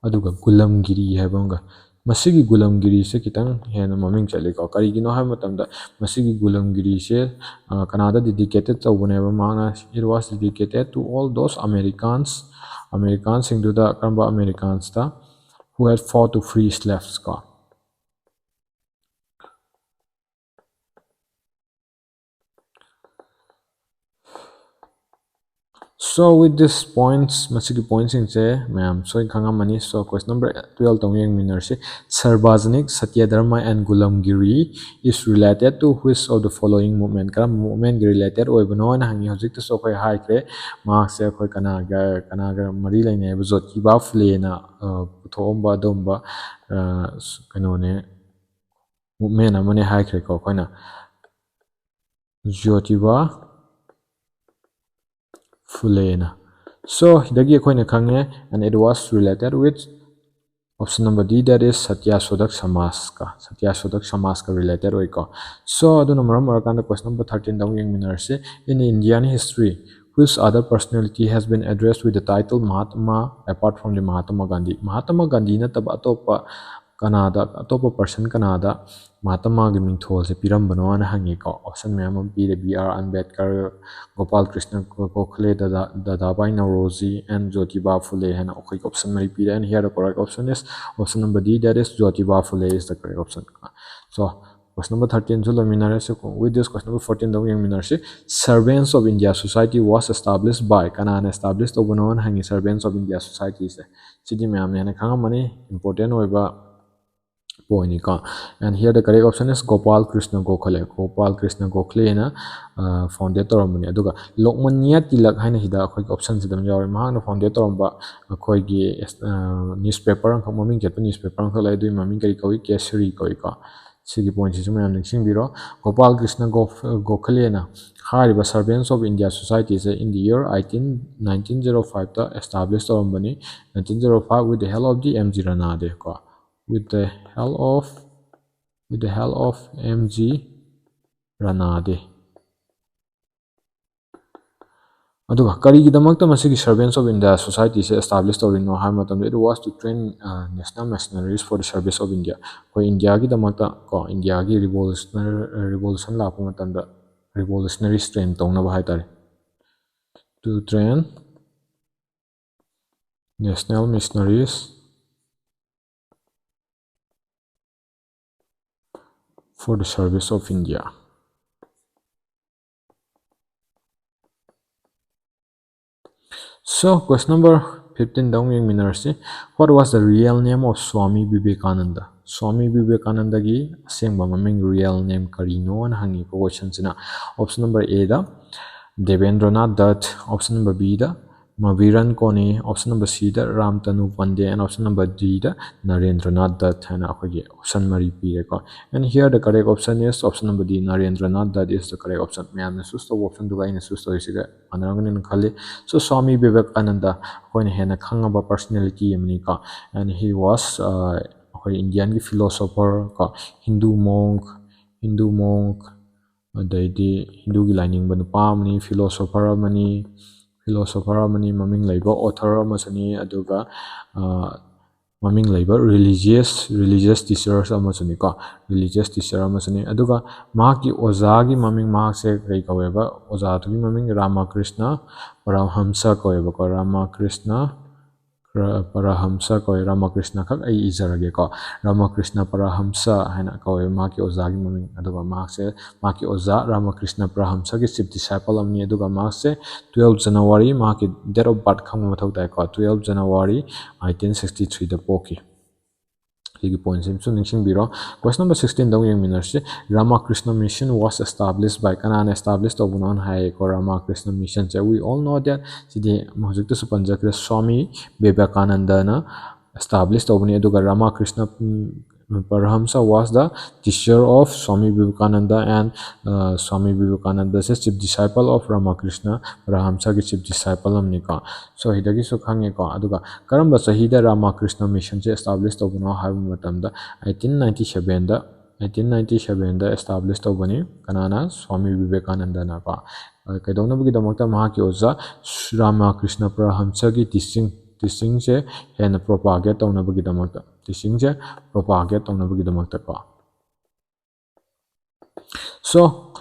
ꯑꯗꯨꯒ ꯒꯨꯂꯝꯒꯤꯔꯤ ꯍꯥꯏꯕ ꯑꯃꯒ꯫ ꯃꯁꯤꯒꯤ ꯒꯨꯂꯝꯒꯤꯔꯤꯁꯦ ꯈꯤꯇꯪ ꯍꯦꯟꯅ ꯃꯃꯤꯡ ꯆꯠꯂꯤꯀꯣ꯫ ꯀꯔꯤꯒꯤꯅꯣ ꯍꯥꯏꯕ ꯃꯇꯝꯗ ꯃꯁꯤꯒꯤ ꯒꯨꯂꯝꯒꯤꯔꯤꯁꯦ, ꯑ, ꯀꯅꯥꯗ dedicated ꯇꯧꯕꯅꯦꯕ? ꯃꯥꯅ, "It was dedicated to all those Americans", ꯑꯃꯦꯔꯤꯀꯥꯟꯁꯤꯡꯗꯨꯗ꯫ ꯀꯔꯝꯕ ꯑꯃꯦꯔꯤꯀꯥꯟꯁꯇ? "Who had fought to free slaves" ꯀꯣ꯫ So with this points, ꯃꯁꯤꯒꯤ pointꯁꯤꯡꯁꯦ ꯃꯌꯥꯝ ꯁꯣꯏꯅ ꯈꯪꯉꯝꯃꯅꯤ꯫ So question number twelve ꯇ ꯑꯃꯨꯛ ꯌꯦꯡꯃꯤꯟꯅꯔꯁꯤ꯫ Sarvajanik Satya Dharma and Gulamgiri is related to which of the following movement? ꯀꯔꯝꯕ movementꯀꯤ related ꯑꯣꯏꯕꯅꯣ ꯍꯥꯏꯅ ꯍꯪꯉꯤ꯫ ꯍꯧꯖꯤꯛꯇꯁꯨ ꯑꯩꯈꯣꯏ ꯍꯥꯏꯈ꯭ꯔꯦ, ꯃꯍꯥꯛꯁꯦ ꯑꯩꯈꯣꯏ ꯀꯅꯥꯒ, ꯀꯅꯥꯒ ꯃꯔꯤ ꯂꯩꯅꯩ ꯍꯥꯏꯕ? ꯖꯣꯇꯤꯕꯥ ꯐꯨꯂꯦꯅ, ꯑ, ꯄꯨꯊꯣꯛꯑꯝꯕ ꯑꯗꯨꯒꯨꯝꯕ, ꯑ, ꯀꯩꯅꯣꯅꯦ, movement ꯑꯃꯅꯦ ꯍꯥꯏꯈ꯭ꯔꯦꯀꯣ ꯑꯩꯈꯣꯏꯅ꯫ ꯖꯣꯇꯤꯕꯥ ꯐꯨꯂꯦꯅ꯫ So ꯁꯤꯗꯒꯤ ꯑꯩꯈꯣꯏꯅ ꯈꯪꯉꯦ, and it was related with option number D, that is Satya Sodak Samaj ꯀ, Satya Sodak Samaj ꯀ related ꯑꯣꯏꯀꯣ꯫ So ꯑꯗꯨꯅ ꯃꯔꯝ ꯑꯣꯏꯔꯀꯥꯟꯗ question number thirteen ꯗ ꯑꯃꯨꯛ ꯌꯦꯡꯃꯤꯟꯅꯔꯁꯤ꯫ In Indian history, which other personality has been addressed with the title Mahatma apart from the Mahatma Gandhi? Mahatma Gandhi ꯅꯠꯇꯕ ꯑꯇꯣꯞꯄ ꯀꯅꯥꯗ, ꯑꯇꯣꯞꯄ person ꯀꯅꯥꯗ ꯃꯍꯥꯇꯃꯥꯒꯤ ꯃꯤꯡꯊꯣꯜꯁꯦ ꯄꯤꯔꯝꯕꯅꯣꯅ ꯍꯪꯉꯤꯀꯣ꯫ Option ꯃꯌꯥꯝ ꯑꯃ ꯄꯤꯔꯦ: B R Ambedkar, Gopal Krishna Gokhale, Dada, Dadabhai Naoroji, and Jyotiba Phule ꯍꯥꯏꯅ ꯑꯩꯈꯣꯏꯒꯤ option ꯃꯔꯤ ꯄꯤꯔꯦ꯫ And here the correct option is option number D, that is Jyotiba Phule is the correct option. So Question number thirteen ꯁꯨ ꯂꯣꯏꯃꯤꯟꯅꯔꯁꯤ꯫ With this, question number fourteen ꯗ ꯑꯃꯨꯛ ꯌꯦꯡꯃꯤꯟꯅꯔꯁꯤ꯫ Servants of India Society was established by, ꯀꯅꯥꯅ establish ꯇꯧꯕꯅꯣꯅ ꯍꯪꯉꯤ, Servants of India Society ꯁꯦ꯫ ꯁꯤꯗꯤ ꯃꯌꯥꯝꯅ ꯍꯦꯟꯅ ꯈꯪꯉꯝꯃꯅꯤ, important ꯑꯣꯏꯕ point ꯅꯤꯀꯣ꯫ And here the correct option is Gopal Krishna Gokhale꯫ Gopal Krishna ꯒꯣꯈꯂꯦꯅ founded ꯇꯧꯔꯝꯕꯅꯤ꯫ ꯑꯗꯨꯒ ꯂꯣꯛꯃꯟꯌꯥ ꯇꯤꯂꯛ ꯍꯥꯏꯅ ꯁꯤꯗ ꯑꯩꯈꯣꯏꯒꯤ option ꯁꯤꯗ ꯑꯃ ꯌꯥꯎꯔꯦ꯫ ꯃꯍꯥꯛꯅ founded ꯇꯧꯔꯝꯕ ꯑꯩꯈꯣꯏꯒꯤ newspaper ꯑꯃꯈꯛ, ꯃꯃꯤꯡ ꯆꯠꯄ newspaper ꯑꯃꯈꯛ ꯂꯩ꯫ ꯑꯗꯨꯒꯤ ꯃꯃꯤꯡ ꯀꯔꯤ ꯀꯧꯏ? ꯀꯦꯁꯔꯤ ꯀꯧꯏꯀꯣ꯫ ꯁꯤꯒꯤ point ꯁꯤꯁꯨ ꯃꯌꯥꯝ ꯅꯤꯡꯁꯤꯡꯕꯤꯔꯣ꯫ ꯒꯣꯄꯥꯜ ꯀ꯭ꯔꯤꯁꯅ ꯒꯣ-, ꯒꯣꯈꯂꯦꯅ ꯍꯥꯏꯔꯤꯕ Servants of India Society say in the year eighteen, nineteen zero five ꯇ establish ꯇꯧꯔꯝꯕꯅꯤ꯫ Nineteen zero five with the help of the M G Ranade ꯀꯣ꯫ With the help of, with the help of M G Ranade꯫ ꯑꯗꯨꯒ ꯀꯔꯤꯒꯤꯗꯃꯛꯇ ꯃꯁꯤꯒꯤ Servants of India Society say establish ꯇꯧꯔꯤꯅꯣ ꯍꯥꯏꯕ ꯃꯇꯝꯗ, it was to train, uh, national mercenaries for the service of India꯫ ꯑꯩꯈꯣꯏ ꯏꯟꯗꯤꯌꯥꯒꯤꯗꯃꯛꯇ ꯀꯣ, ꯏꯟꯗꯤꯌꯥꯒꯤ revolutionary, revolution ꯂꯥꯛꯄ ꯃꯇꯝꯗ revolutionaries train ꯇꯧꯅꯕ ꯍꯥꯏꯇꯥꯔꯦ꯫ To train national mercenaries for the service of India. So, question number fifteen ꯗ ꯑꯃꯨꯛ ꯌꯦꯡꯃꯤꯟꯅꯔꯁꯤ꯫ What was the real name of Swami Vivekananda? Swami ꯕꯤꯕꯦꯀꯥꯅꯟꯗꯒꯤ ꯑꯁꯦꯡꯕ ꯃꯃꯤꯡ, real name, ꯀꯔꯤꯅꯣꯅ ꯍꯪꯉꯤꯀꯣ question ꯁꯤꯅ꯫ Option number A the ꯗꯦꯕꯦꯟꯗ꯭ꯔꯅꯥꯊ Dutt, option number B the ꯃꯕꯤꯔꯟ ꯀꯣꯅꯦ, option number C the ꯔꯥꯝꯇꯅꯨ ꯄꯟꯗꯦ, and option number D ꯗ ꯅꯔꯦꯟꯗ꯭ꯔꯅꯥꯊ ꯗꯠ ꯍꯥꯏꯅ ꯑꯩꯈꯣꯏꯒꯤ option ꯃꯔꯤ ꯄꯤꯔꯦꯀꯣ꯫ And here the correct option is option number D, ꯅꯔꯦꯟꯗ꯭ꯔꯅꯥꯊ Dutt is the correct option꯫ ꯃꯌꯥꯝꯅ choose ꯇꯧꯕ option ꯗꯨꯒ ꯑꯩꯅ choose ꯇꯧꯔꯤꯁꯤꯒ ꯃꯥꯟꯅꯔꯝꯒꯅꯤꯅ ꯈꯜꯂꯤ꯫ So, swami Vivekananda ꯑꯩꯈꯣꯏꯅ ꯍꯦꯟꯅ ꯈꯪꯉꯕ personality ꯑꯃꯅꯤꯀꯣ꯫ And he was, uh, ꯑꯩꯈꯣꯏ ꯏꯟꯗꯤꯌꯥꯟꯒꯤ philosopher ꯀꯣ, Hindu monk, Hindu monk, ꯑꯗꯩꯗꯤ ꯍꯤꯟꯗꯨꯒꯤ ꯂꯥꯏꯅꯤꯡꯕ ꯅꯨꯄꯥ ꯑꯃꯅꯤ, philosopher ꯑꯃꯅꯤ, philosopher ꯑꯃꯅꯤ, ꯃꯃꯤꯡ ꯂꯩꯕ author ꯑꯃꯁꯨꯅꯤ, ꯑꯗꯨꯒ, ꯑ, ꯃꯃꯤꯡ ꯂꯩꯕ religious, religious teachers ꯑꯃꯁꯨꯅꯤꯀꯣ, religious teacher ꯑꯃꯁꯨꯅꯤ꯫ ꯑꯗꯨꯒ ꯃꯍꯥꯛꯀꯤ ꯑꯣꯖꯥꯒꯤ ꯃꯃꯤꯡ, ꯃꯍꯥꯛꯁꯦ ꯀꯔꯤ ꯀꯧꯋꯦꯕ? ꯑꯣꯖꯥꯗꯨꯒꯤ ꯃꯃꯤꯡ ꯔꯥꯃꯥꯀ꯭ꯔꯤꯁꯅ ꯄꯔꯃꯍꯝꯁ ꯀꯧꯋꯦꯕꯀꯣ, ꯔꯥꯃꯥꯀ꯭ꯔꯤꯁꯅ, ꯄꯔꯥꯍꯝꯁ ꯀꯧꯏ꯫ ꯔꯥꯃꯥꯀ꯭ꯔꯤꯁꯅ ꯈꯛ ꯑꯩ ꯏꯖꯔꯒꯦꯀꯣ꯫ ꯔꯥꯃꯥꯀ꯭ꯔꯤꯁꯅ ꯄꯔꯥꯍꯝꯁ ꯍꯥꯏꯅ ꯀꯧꯏ ꯃꯍꯥꯛꯀꯤ ꯑꯣꯖꯥꯒꯤ ꯃꯃꯤꯡ꯫ ꯑꯗꯨꯒ ꯃꯍꯥꯛꯁꯦ, ꯃꯍꯥꯛꯀꯤ ꯑꯣꯖꯥ ꯔꯥꯃꯥꯀ꯭ꯔꯤꯁꯅ ꯄꯔꯥꯍꯝꯁꯒꯤ chief disciple ꯑꯃꯅꯤ꯫ ꯑꯗꯨꯒ ꯃꯍꯥꯛꯁꯦ twelve January, ꯃꯍꯥꯛꯀꯤ date of birth ꯈꯪꯕ ꯃꯊꯧ ꯇꯥꯏꯀꯣ꯫ Twelve January eighteen sixty threeꯗ ꯄꯣꯛꯈꯤ꯫ ꯁꯤꯒꯤ pointꯁꯤꯃꯁꯨ ꯅꯤꯡꯁꯤꯡꯕꯤꯔꯣ꯫ Question number sixteenꯗ ꯑꯃꯨꯛ ꯌꯦꯡꯃꯤꯟꯅꯔꯁꯤ꯫ Ramakrishna Mission was established by, ꯀꯅꯥꯅ establish ꯇꯧꯕꯅꯣꯅ ꯍꯥꯏꯌꯦꯀꯣ꯫ Ramakrishna Missionꯁꯦ, we all know that, CD ꯍꯧꯖꯤꯛꯇꯁꯨ ꯄꯟꯖꯈ꯭ꯔꯦ, swami ꯕꯤꯕꯦꯀꯥꯅꯟꯗꯅ establish ꯇꯧꯕꯅꯤ꯫ ꯑꯗꯨꯒ ꯔꯥꯃꯥꯀ꯭ꯔꯤꯁꯅ ꯄꯔꯍꯝꯁ was the teacher of Swami Vivekananda and, uh, swami ꯕꯤꯕꯦꯀꯥꯅꯟꯗꯁꯦ chief disciple of ꯔꯥꯃꯥꯀ꯭ꯔꯤꯁꯅ ꯄꯔꯍꯝꯁꯒꯤ chief disciple ꯑꯃꯅꯤꯀꯣ꯫ So ꯁꯤꯗꯒꯤꯁꯨ ꯈꯪꯉꯦꯀꯣ꯫ ꯑꯗꯨꯒ ꯀꯔꯝꯕ ꯆꯍꯤꯗ ꯔꯥꯃꯥꯀ꯭ꯔꯤꯁꯅ Missionꯁꯦ establish ꯇꯧꯕꯅꯣ ꯍꯥꯏꯕ ꯃꯇꯝꯗ, eighteen ninety sevenꯗ, eighteen ninety sevenꯗ establish ꯇꯧꯕꯅꯤ꯫ ꯀꯅꯥꯅ? ꯁ꯭ꯋꯥꯃꯤ ꯕꯤꯕꯦꯀꯥꯅꯟꯗꯅꯀꯣ꯫ ꯑ, ꯀꯩꯗꯧꯅꯕꯒꯤꯗꯃꯛꯇ? ꯃꯍꯥꯛꯀꯤ ꯑꯣꯖꯥ ꯔꯥꯃꯥꯀ꯭ꯔꯤꯁꯅ ꯄꯔꯍꯝꯁꯒꯤ teaching, teachingꯁꯦ ꯍꯦꯟꯅ propagate ꯇꯧꯅꯕꯒꯤꯗꯃꯛꯇ, teachingꯁꯦ propagate ꯇꯧꯅꯕꯒꯤꯗꯃꯛꯇꯀꯣ꯫ So,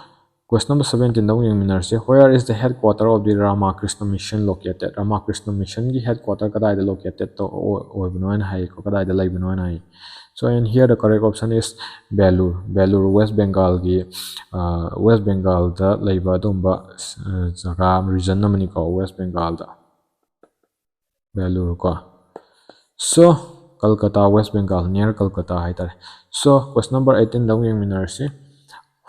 question number seventeenꯗ ꯑꯃꯨꯛ ꯌꯦꯡꯃꯤꯟꯅꯔꯁꯤ꯫ Where is the headquarter of the Ramakrishna Mission located? ꯔꯥꯃꯥꯀ꯭ꯔꯤꯁꯅ Missionꯒꯤ headquarter ꯀꯗꯥꯏꯗ located ꯇꯧ-, ꯑꯣꯏ-, ꯑꯣꯏꯕꯅꯣ ꯍꯥꯏꯅ ꯍꯥꯏꯌꯦꯀꯣ, ꯀꯗꯥꯏꯗ ꯂꯩꯕꯅꯣ ꯍꯥꯏꯅ ꯍꯥꯏꯌꯦ꯫ So, and here the correct option is Belur. Belur, West Bengalꯒꯤ, ꯑ, West Bengalꯗ ꯂꯩꯕ ꯑꯗꯨꯒꯨꯝꯕ, ꯑ, ꯖꯒꯥ, region ꯑꯃꯅꯤꯀꯣ, West Bengalꯗ꯫ Belur ꯀꯣ꯫ So, Kolkata, West Bengal, near Kolkata ꯍꯥꯏꯇꯥꯔꯦ꯫ So, question number eighteenꯗ ꯑꯃꯨꯛ ꯌꯦꯡꯃꯤꯟꯅꯔꯁꯤ꯫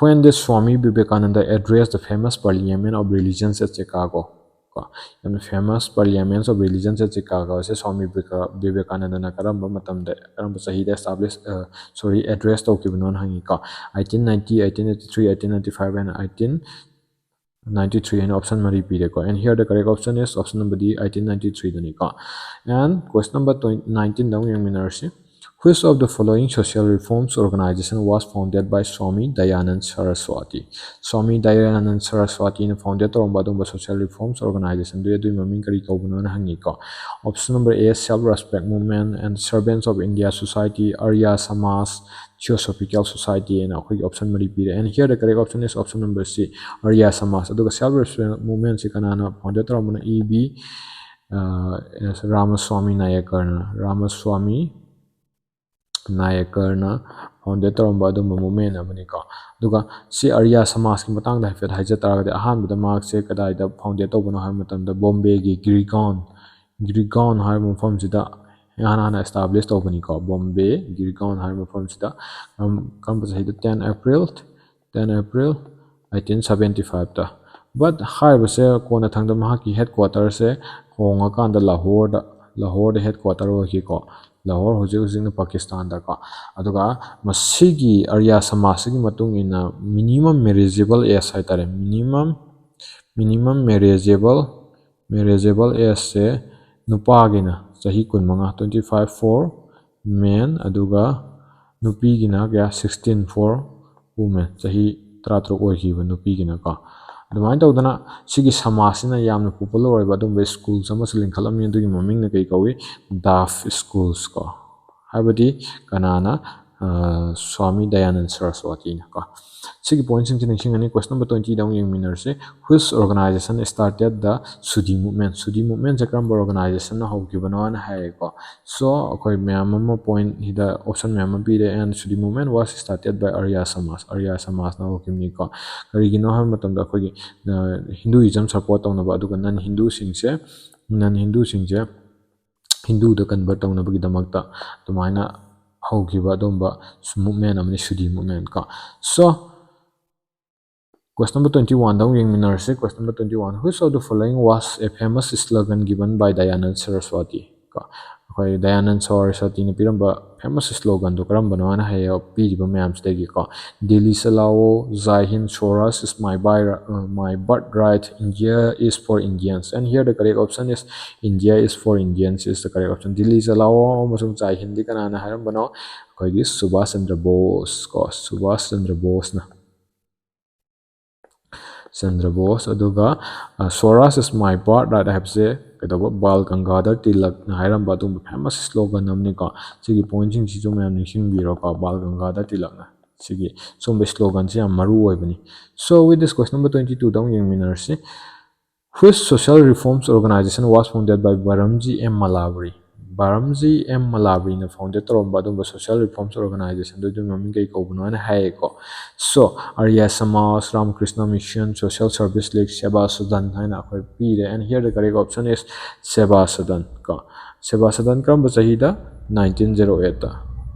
When did Swami Vivekananda address the famous Parliament of Religions at Chicago? ꯀꯣ, ꯌꯥꯝꯅ famous Parliament of Religions at Chicago ꯁꯦ ꯁ꯭ꯋꯥꯃꯤ ꯕꯤꯕꯦꯀꯥ-, ꯕꯤꯕꯦꯀꯥꯅꯟꯗꯅ ꯀꯔꯝꯕ ꯃꯇꯝꯗ, ꯀꯔꯝꯕ ꯆꯍꯤꯗ establish, ꯑ, sorry, address ꯇꯧꯈꯤꯕꯅꯣꯅ ꯍꯪꯉꯤꯀꯣ꯫ Eighteen ninety, eighteen eighty-three, eighteen ninety-five and eighteen ninety-three ꯍꯥꯏꯅ option ꯃꯔꯤ ꯄꯤꯔꯦꯀꯣ꯫ And here the correct option is option number D, eighteen ninety-threeꯗꯅꯤꯀꯣ꯫ And question number twenty, nineteenꯗ ꯑꯃꯨꯛ ꯌꯦꯡꯃꯤꯟꯅꯔꯁꯤ꯫ Which of the following social reforms organization was founded by Swami Dayanand Saraswati? Swami Dayananda ꯁꯔꯁ꯭ꯋꯇꯤꯅ founded ꯇꯧꯔꯝꯕ ꯑꯗꯨꯒꯨꯝꯕ social reforms organizationꯗꯨ, ꯑꯗꯨꯒꯤ ꯃꯃꯤꯡ ꯀꯔꯤ ꯀꯧꯕꯅꯣꯅ ꯍꯪꯉꯤꯀꯣ꯫ Option number A, Self Respect Movement and Servants of India Society, Arya Samaj, Theosophical Society ꯍꯥꯏꯅ ꯑꯩꯈꯣꯏꯒꯤ option ꯃꯔꯤ ꯄꯤꯔꯦ꯫ And here the correct option is option number C, Arya Samaj꯫ ꯑꯗꯨꯒ Self Respect Movementꯁꯤ ꯀꯅꯥꯅ founded ꯇꯧꯔꯝꯕꯅꯣ? E B Ramaswami ꯅꯥꯌꯀꯔꯅ Ramaswami ꯅꯥꯌꯀꯔꯅ founded ꯇꯧꯔꯝꯕ ꯑꯗꯨꯝꯕ ꯃꯨꯞꯃꯦꯟ ꯑꯃꯅꯤꯀꯣ꯫ ꯑꯗꯨꯒ ꯁꯤ ꯑꯔꯤꯌꯥ ꯁꯃꯥꯖꯀꯤ ꯃꯇꯥꯡꯗ ꯍꯥꯏꯐꯦꯠ ꯍꯥꯏꯖ ꯇꯥꯔꯒꯗꯤ, ꯑꯍꯥꯟꯕꯗ ꯃꯍꯥꯛꯁꯦ ꯀꯗꯥꯏꯗ ꯐꯥꯎꯟꯗꯦꯠ ꯇꯧꯕꯅꯣ ꯍꯥꯏꯕ ꯃꯇꯝꯗ, ꯕꯣꯝꯕꯦꯒꯤ ꯒꯤꯔꯤꯒꯥꯎꯟ ꯒꯤꯔꯤꯒꯥꯎꯟ ꯍꯥꯏꯕ ꯃꯐꯝꯁꯤꯗ ꯏꯍꯥꯟ ꯍꯥꯟꯅ ꯑꯦꯁꯇꯥꯕ꯭ꯂꯤꯁ ꯇꯧꯕꯅꯤꯀꯣ꯫ ꯕꯣꯝꯕꯦ ꯒꯤꯔꯤꯒꯥꯎꯟ ꯍꯥꯏꯕ ꯃꯐꯝꯁꯤꯗ ꯀꯔꯝ- ꯀꯔꯝꯕ ꯆꯍꯤꯗ? Ten April, ten April eighteen seventy five ꯇ꯫ But ꯍꯥꯏꯔꯤꯕꯁꯦ ꯀꯣꯟꯅꯊꯪꯗ ꯃꯍꯥꯛꯀꯤ ꯍꯦꯗ ꯀ꯭ꯋꯥꯇꯔꯁꯦ ꯍꯣꯡꯉꯀꯥꯟꯗ ꯂꯥꯍꯣꯔꯗ, ꯂꯥꯍꯣꯔꯗ ꯍꯦꯗ ꯀ꯭ꯋꯥꯇꯔ ꯑꯣꯏꯈꯤꯀꯣ꯫ ꯂꯥꯍꯣꯔ ꯍꯧꯖꯤꯛ ꯍꯧꯖꯤꯛꯅ ꯄꯥꯀꯤꯁꯇꯥꯟꯗꯀꯣ꯫ ꯑꯗꯨꯒ ꯃꯁꯤꯒꯤ ꯑꯔꯤꯌꯥ ꯁꯃꯥꯖꯁꯤꯒꯤ ꯃꯇꯨꯡ ꯏꯟꯅ minimum marriageable age ꯍꯥꯏꯇꯥꯔꯦ, minimum minimum marriageable marriageable ageꯁꯦ ꯅꯨꯄꯥꯒꯤꯅ ꯆꯍꯤ ꯀꯨꯟꯃꯉꯥ, twenty five for men, ꯑꯗꯨꯒ ꯅꯨꯄꯤꯒꯤꯅ ꯀꯌꯥ? Sixteen for women, ꯆꯍꯤ ꯇꯔꯥꯇꯔꯨꯛ ꯑꯣꯏꯈꯤꯕ ꯅꯨꯄꯤꯒꯤꯅꯀꯣ꯫ ꯑꯗꯨꯃꯥꯏꯅ ꯇꯧꯗꯅ ꯁꯤꯒꯤ ꯁꯃꯥꯖꯁꯤꯅ ꯌꯥꯝꯅ ꯄꯣꯄꯨꯂꯔ ꯑꯣꯏꯕ ꯑꯗꯨꯝꯕ ꯁ꯭ꯀꯨꯜꯁ ꯑꯃꯁꯨ ꯂꯤꯡꯈꯠꯂꯝꯃꯤ꯫ ꯑꯗꯨꯒꯤ ꯃꯃꯤꯡꯅ ꯀꯩ ꯀꯧꯏ? Daf schools ꯀꯣ꯫ ꯍꯥꯏꯕꯗꯤ ꯀꯅꯥꯅ? ꯑ, ꯁ꯭ꯋꯥꯃꯤ ꯗꯌꯥꯅꯟ ꯁꯔꯁꯋꯇꯤꯅ ꯀꯣ꯫ ꯁꯤꯒꯤ ꯄꯣꯏꯟꯠꯁꯤꯡꯁꯤ ꯅꯤꯡꯁꯤꯡꯒꯅꯤ꯫ Question number twenty ꯗ ꯑꯃꯨꯛ ꯌꯦꯡꯃꯤꯟꯅꯔꯁꯤ꯫ Which organization started the Sudhi movement? Sudhi movementꯁꯦ ꯀꯔꯝꯕ ꯑꯣꯔꯒꯅꯥꯏꯖꯦꯁꯟꯅ ꯍꯧꯈꯤꯕꯅꯣ ꯍꯥꯏꯅ ꯍꯥꯏꯌꯦꯀꯣ꯫ So ꯑꯩꯈꯣꯏ ꯃꯌꯥꯝ ꯑꯃ ꯄꯣꯏꯟꯠ ꯁꯤꯗ ꯑꯣꯞꯁꯟ ꯃꯌꯥꯝ ꯑꯃ ꯄꯤꯔꯦ꯫ And Sudhi movement was started by Arya Samaj, Arya ꯁꯃꯥꯖꯅ ꯍꯧꯈꯤꯕꯅꯤꯀꯣ꯫ ꯀꯔꯤꯒꯤꯅꯣ ꯍꯥꯏꯕ ꯃꯇꯝꯗ ꯑꯩꯈꯣꯏꯒꯤ ꯍꯤꯟꯗꯨꯏꯖꯝ ꯁꯄꯣꯔꯠ ꯇꯧꯅꯕ, ꯑꯗꯨꯒ ꯅꯟ ꯍꯤꯟꯗꯨꯁꯤꯡꯁꯦ ꯅꯟ ꯍꯤꯟꯗꯨꯁꯤꯡꯁꯦ ꯍꯤꯟꯗꯨꯗ ꯀꯟꯚꯔꯠ ꯇꯧꯅꯕꯒꯤꯗꯃꯛꯇ ꯑꯗꯨꯃꯥꯏꯅ ꯍꯧꯈꯤꯕ ꯑꯗꯨꯝꯕ ꯃꯨꯞꯃꯦꯟ ꯑꯃꯅꯤ ꯁꯨꯗꯤ ꯃꯨꯞꯃꯦꯟ ꯀꯣ꯫ So question number twenty one ꯗ ꯑꯃꯨꯛ ꯌꯦꯡꯃꯤꯟꯅꯔꯁꯤ꯫ Question number twenty one, which of the following was a famous slogan given by Dayanand Saraswati? ꯀꯣ, ꯑꯩꯈꯣꯏ ꯗꯌꯥꯅꯟ ꯁꯔꯁꯋꯇꯤꯅ ꯄꯤꯔꯝꯕ ꯐꯦꯃꯁ ꯁ꯭ꯂꯣꯒꯟꯗꯣ ꯀꯔꯝꯕꯅꯣ ꯍꯥꯏꯅ ꯍꯥꯏꯌꯦ ꯄꯤꯔꯤꯕ ꯃꯌꯥꯝꯁꯤꯗꯒꯤꯀꯣ꯫ Delhi Chalao, Jai Hind, Swaraj is my, by, uh, my birthright, India is for Indians, and here the correct option is India is for Indians is the correct option. Delhi Chalao ꯑꯃꯁꯨꯡ Jai Hindꯗꯤ ꯀꯅꯥꯅ ꯍꯥꯏꯔꯝꯕꯅꯣ? ꯑꯩꯈꯣꯏꯒꯤ ꯁꯨꯕꯥꯁ ꯆꯟꯗ꯭ꯔ ꯕꯣꯁ ꯀꯣ, ꯁꯨꯕꯥꯁ ꯆꯟꯗ꯭ꯔ ꯕꯣꯁꯅ꯫ ꯆꯟꯗ꯭ꯔ ꯕꯣꯁ꯫ ꯑꯗꯨꯒ, ꯑ, Swaraj is my birthright ꯍꯥꯏꯕꯁꯦ ꯀꯩꯗꯧꯕ? ꯕꯥꯜ ꯒꯪꯒꯥꯙꯔ ꯇꯤꯂꯛꯅ ꯍꯥꯏꯔꯝꯕ ꯑꯗꯨꯒꯨꯝꯕ ꯐꯦꯃꯁ ꯁ꯭ꯂꯣꯒꯟ ꯑꯃꯅꯤꯀꯣ꯫ ꯁꯤꯒꯤ ꯄꯣꯏꯟꯠꯁꯤꯡꯁꯤꯁꯨ ꯃꯌꯥꯝ ꯅꯤꯡꯁꯤꯡꯕꯤꯔꯣꯀꯣ, ꯕꯥꯜ ꯒꯪꯒꯥꯙꯔ ꯇꯤꯂꯛꯅ꯫ ꯁꯤꯒꯤ ꯁꯨꯝꯕ ꯁ꯭ꯂꯣꯒꯟꯁꯦ ꯌꯥꯝ ꯃꯔꯨ ꯑꯣꯏꯕꯅꯤ꯫ So with this, question number twenty two ꯗ ꯑꯃꯨꯛ ꯌꯦꯡꯃꯤꯟꯅꯔꯁꯤ꯫ Which social reforms organization was founded by Baramji M Malabari? Baramji M Malabariꯅ founded ꯇꯧꯔꯝꯕ ꯑꯗꯨꯝꯕ social reforms organizationꯗꯨ ꯑꯗꯨꯒꯤ ꯃꯃꯤꯡ ꯀꯩ ꯀꯧꯕꯅꯣ ꯍꯥꯏꯅ ꯍꯥꯏꯌꯦꯀꯣ꯫ So, Arya Samaj, Ramakrishna Mission, Social Service League, Seva Sadan ꯍꯥꯏꯅ ꯑꯩꯈꯣꯏ ꯄꯤꯔꯦ꯫ And here the correct option is Seva Sadan ꯀꯣ꯫ Seva Sadan ꯀꯔꯝꯕ ꯆꯍꯤꯗ? Nineteen zero eight ꯇ꯫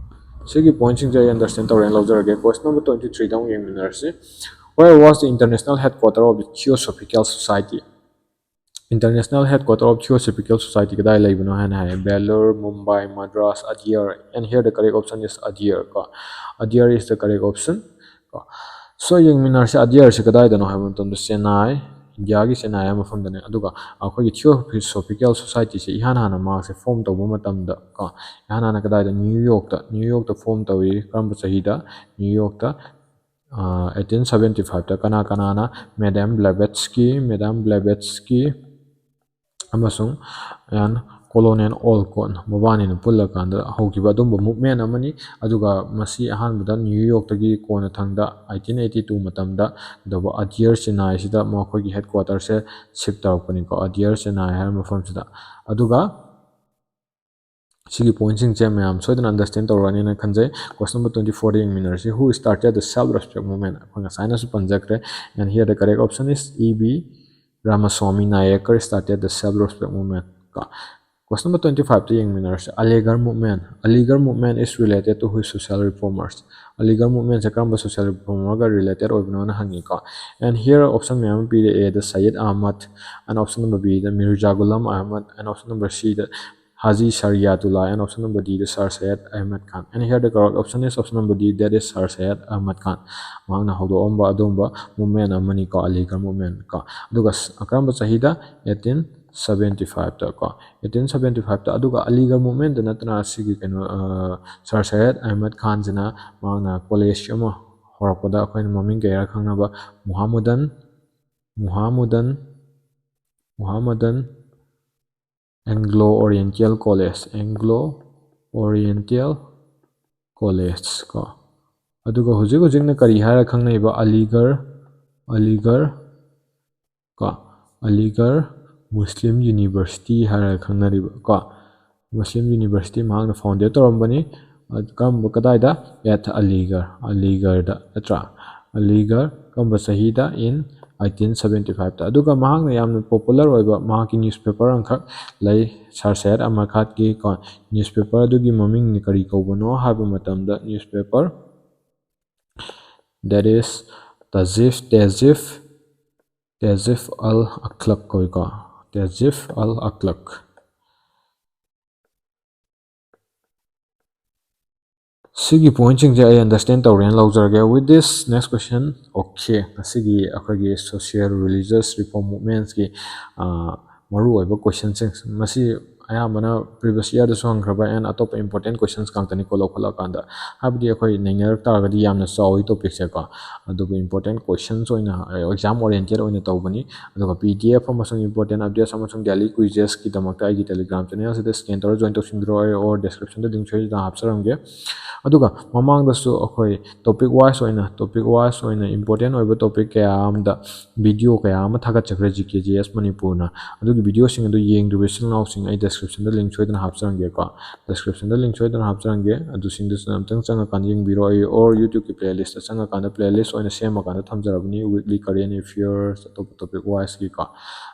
ꯁꯤꯒꯤ pointꯁꯤꯡꯁꯦ ꯑꯩ understand ꯇꯧꯔꯦꯅ ꯂꯧꯖꯔꯒꯦ꯫ Question number twenty threeꯗ ꯑꯃꯨꯛ ꯌꯦꯡꯃꯤꯟꯅꯔꯁꯤ꯫ Where was the international headquarter of the Theosophical Society? International headquarter of Theosophical Society ꯀꯗꯥꯏ ꯂꯩꯕꯅꯣ ꯍꯥꯏꯅ ꯍꯥꯏ꯫ Bangalore, Mumbai, Madras, Adyar, and here the correct option is Adyar ꯀꯣ꯫ Adyar is the correct option ꯀꯣ꯫ So, ꯌꯦꯡꯃꯤꯟꯅꯔꯁꯤ, Adyarꯁꯤ ꯀꯗꯥꯏꯗꯅꯣ ꯍꯥꯏꯕ ꯃꯇꯝꯗ ꯆꯦꯟꯅꯥꯏ, ꯏꯟꯗꯤꯌꯥꯒꯤ ꯆꯦꯟꯅꯥꯏ ꯍꯥꯏꯕ ꯃꯐꯝꯗꯅꯦ꯫ ꯑꯗꯨꯒ ꯑꯩꯈꯣꯏꯒꯤ Theosophical Societyꯁꯦ ꯏꯍꯥꯟ ꯍꯥꯟꯅ ꯃꯥꯁꯦ form ꯇꯧꯕ ꯃꯇꯝꯗ ꯀꯣ, ꯏꯍꯥꯟ ꯍꯥꯟꯅ ꯀꯗꯥꯏꯗ? New Yorkꯇ, New Yorkꯇ form ꯇꯧꯏ꯫ ꯀꯔꯝꯕ ꯆꯍꯤꯗ? New Yorkꯇ eighteen seventy fiveꯇ꯫ ꯀꯅꯥ ꯀꯅꯥꯅ? Madame Blavatsky, Madame Blavatsky ꯑꯃꯁꯨꯡ and Colonel Olcott ꯃꯕꯥꯅꯤꯅ ꯄꯨꯜꯂꯀꯥꯟꯗ ꯍꯧꯈꯤꯕ ꯑꯗꯨꯝꯕ movement ꯑꯃꯅꯤ꯫ ꯑꯗꯨꯒ ꯃꯁꯤ ꯑꯍꯥꯟꯕꯗ New Yorkꯇꯒꯤ ꯀꯣꯟꯅꯊꯪꯗ eighteen eighty two ꯃꯇꯝꯗ ꯀꯩꯗꯧꯕ, Adyar ꯆꯦꯟꯅꯥꯏꯁꯤꯗ ꯃꯈꯣꯏꯒꯤ headquarterꯁꯦ shift ꯇꯧꯔꯛꯄꯅꯤꯀꯣ, Adyar ꯆꯦꯟꯅꯥꯏ ꯍꯥꯏꯕ ꯃꯐꯝꯁꯤꯗ꯫ ꯑꯗꯨꯒ ꯁꯤꯒꯤ pointꯁꯤꯡꯁꯦ ꯃꯌꯥꯝ ꯁꯣꯏꯗꯅ understand ꯇꯧꯔꯛꯑꯅꯤꯅ ꯈꯟꯖꯩ꯫ Question number twenty fourꯗ ꯌꯦꯡꯃꯤꯟꯅꯔꯁꯤ꯫ Who started the self respect movement? ꯑꯩꯈꯣꯏ ꯉꯁꯥꯏꯅꯁꯨ ꯄꯟꯖꯈ꯭ꯔꯦ꯫ And here the correct option is E B Ramaswamy Nayakar started the self respect movement ꯀꯣ꯫ Question number twenty fiveꯇ ꯌꯦꯡꯃꯤꯟꯅꯔꯁꯤ꯫ Aligarh movement. Aligarh movement is related to which social reformers? Aligarh movementꯁꯦ ꯀꯔꯝꯕ social reformerꯒ related ꯑꯣꯏꯕꯅꯣꯅ ꯍꯪꯉꯤꯀꯣ꯫ And here option ꯃꯌꯥꯝ ꯑꯃ ꯄꯤꯔꯦ꯫ Aꯗ Syed Ahmad, and option number Bꯗ Mirza Ghulam Ahmad, and option number Cꯗ Haji Shariatullah, and option number Dꯗ Sir Syed Ahmad Khan. And here the correct option is option number D, that is Sir Syed Ahmad Khan. ꯃꯍꯥꯛꯅ ꯍꯧꯗꯣꯛꯑꯝꯕ ꯑꯗꯨꯒꯨꯝꯕ movement ꯑꯃꯅꯤꯀꯣ, Aligarh movement ꯀꯣ꯫ ꯑꯗꯨꯒ ꯁ-, ꯀꯔꯝꯕ ꯆꯍꯤꯗ? Eighteen seventy fiveꯇ ꯀꯣ, eighteen seventy fiveꯇ꯫ ꯑꯗꯨꯒ Aligarh movementꯇ ꯅꯠꯇꯅ ꯁꯤꯒꯤ ꯀꯩꯅꯣ, ꯑ, Sir Syed Ahmad Khanꯁꯤꯅ ꯃꯍꯥꯛꯅ college ꯑꯃ ꯍꯧꯔꯛꯄꯗ ꯑꯩꯈꯣꯏꯅ ꯃꯃꯤꯡ ꯀꯩꯔꯥ ꯈꯪꯅꯕ Muhammadan, Muhammadan, Muhammadan Anglo Oriental College, Anglo Oriental College ꯀꯣ꯫ ꯑꯗꯨꯒ ꯍꯧꯖꯤꯛ ꯍꯧꯖꯤꯛꯅ ꯀꯔꯤ ꯍꯥꯏꯔ ꯈꯪꯅꯩꯕ? Aligarh, Aligarh ꯀꯣ꯫ ꯑꯂꯤꯒꯔ ꯃꯨꯁꯂꯤꯝ ꯌꯨꯅꯤꯚꯔꯁꯤꯇꯤ ꯍꯥꯏꯔꯒ ꯈꯪꯅꯔꯤꯕ ꯀꯣ, ꯃꯨꯁꯂꯤꯝ ꯌꯨꯅꯤꯚꯔꯁꯤꯇꯤ ꯃꯍꯥꯛꯅ ꯐꯥꯎꯟꯗꯦꯠ ꯇꯧꯔꯝꯕꯅꯤ꯫ ꯑ, ꯀꯔꯝꯕ, ꯀꯗꯥꯏꯗ? At ꯑꯂꯤꯒꯔ, ꯑꯂꯤꯒꯔꯗ ꯅꯠꯇ꯭ꯔꯥ? ꯑꯂꯤꯒꯔ ꯀꯔꯝꯕ ꯆꯍꯤꯗ? In eighteen seventy five ꯇ꯫ ꯑꯗꯨꯒ ꯃꯍꯥꯛꯅ ꯌꯥꯝꯅ ꯄꯣꯄꯨꯂꯔ ꯑꯣꯏꯕ ꯃꯍꯥꯛꯀꯤ ꯅ꯭ꯌꯨꯁꯄꯦꯄꯔ ꯑꯃꯈꯛ ꯂꯩ, ꯁꯔ ꯁꯌꯦꯗ ꯑꯍꯃꯗ ꯈꯥꯟꯒꯤ ꯀꯣ꯫ ꯅ꯭ꯌꯨꯁꯄꯦꯄꯔ ꯑꯗꯨꯒꯤ ꯃꯃꯤꯡꯅ ꯀꯔꯤ ꯀꯧꯕꯅꯣ ꯍꯥꯏꯕ ꯃꯇꯝꯗ, ꯅ꯭ꯌꯨꯁꯄꯦꯄꯔ, that is, ꯇꯖꯤꯐ, ꯇꯦꯖꯤꯐ, ꯇꯦꯖꯤꯐ ꯑꯜ ꯑꯈ꯭ꯂꯛ ꯀꯧꯏꯀꯣ, ꯇꯦꯖꯤꯐ ꯑꯜ ꯑꯈ꯭ꯂꯛ꯫ ꯁꯤꯒꯤ ꯄꯣꯏꯟꯠꯁꯤꯡꯁꯦ ꯑꯩ ꯑꯟꯗꯔꯁꯇꯦꯟ ꯇꯧꯔꯦꯅ ꯂꯧꯖꯔꯒꯦ꯫ With this, next question. Okay, ꯉꯁꯤꯒꯤ ꯑꯩꯈꯣꯏꯒꯤ social religious reform movementsꯀꯤ, ꯑ, ꯃꯔꯨꯑꯣꯏꯕ ꯀꯣꯏꯁꯟꯁꯤꯡ, ꯃꯁꯤ ꯑꯌꯥꯝꯕꯅ previous yearꯗꯁꯨ ꯍꯪꯈ꯭ꯔꯕ and ꯑꯇꯣꯞꯄ important questions ꯉꯥꯛꯇꯅꯤꯀꯣ ꯂꯧꯈꯠꯂꯛꯑꯀꯥꯟꯗ꯫ ꯍꯥꯏꯕꯗꯤ ꯑꯩꯈꯣꯏ ꯅꯩꯅꯔꯛ ꯇꯥꯔꯒꯗꯤ ꯌꯥꯝꯅ ꯆꯥꯎꯋꯤ topicꯁꯦꯀꯣ꯫ ꯑꯗꯨꯕꯨ important questions ꯑꯣꯏꯅ, exam oriented ꯑꯣꯏꯅ ꯇꯧꯕꯅꯤ꯫ ꯑꯗꯨꯒ PDF ꯑꯃꯁꯨꯡ important updates ꯑꯃꯁꯨꯡ daily quizesꯀꯤꯗꯃꯛꯇ ꯑꯩꯒꯤ Telegram channelꯁꯤꯗ scan ꯇꯧꯔ join ꯇꯧꯁꯤꯟꯕꯤꯔꯣ, ꯑꯩ or descriptionꯗ link ꯁꯣꯏꯗꯅ ꯍꯥꯞꯆꯔꯝꯒꯦ꯫ ꯑꯗꯨꯒ ꯃꯃꯥꯡꯗꯁꯨ ꯑꯩꯈꯣꯏ topic wise ꯑꯣꯏꯅ, topic wise ꯑꯣꯏꯅ important ꯑꯣꯏꯕ topic ꯀꯌꯥ ꯑꯃꯗ video ꯀꯌꯥ ꯑꯃ ꯊꯥꯒꯠꯆꯈ꯭ꯔꯦ GKGS ꯃꯅꯤꯄꯨꯔꯅ꯫ ꯑꯗꯨꯒꯤ videoꯁꯤꯡ ꯑꯗꯨ ꯌꯦꯡꯗ꯭ꯔꯤꯕ ꯏꯆꯤꯜ ꯏꯅꯥꯎꯁꯤꯡ ꯑꯩ descriptionꯗ link ꯁꯣꯏꯗꯅ ꯍꯥꯞꯆꯔꯝꯒꯦꯀꯣ꯫ Descriptionꯗ link ꯁꯣꯏꯗꯅ ꯍꯥꯞꯆꯔꯝꯒꯦ꯫ ꯑꯗꯨꯁꯤꯡꯗꯨꯁꯨ ꯑꯝꯇꯪ ꯆꯪꯉꯀꯥꯟꯗ ꯌꯦꯡꯕꯤꯔꯣ꯫ ꯑꯩ or YouTubeꯀꯤ playlistꯇ ꯆꯪꯉꯀꯥꯟꯗ playlist ꯑꯣꯏꯅ ꯁꯦꯝꯃꯀꯥꯟꯗ ꯊꯝꯖꯔꯕꯅꯤ, weekly current affairs, ꯑꯇꯣꯞꯄ topic wiseꯀꯤꯀꯣ꯫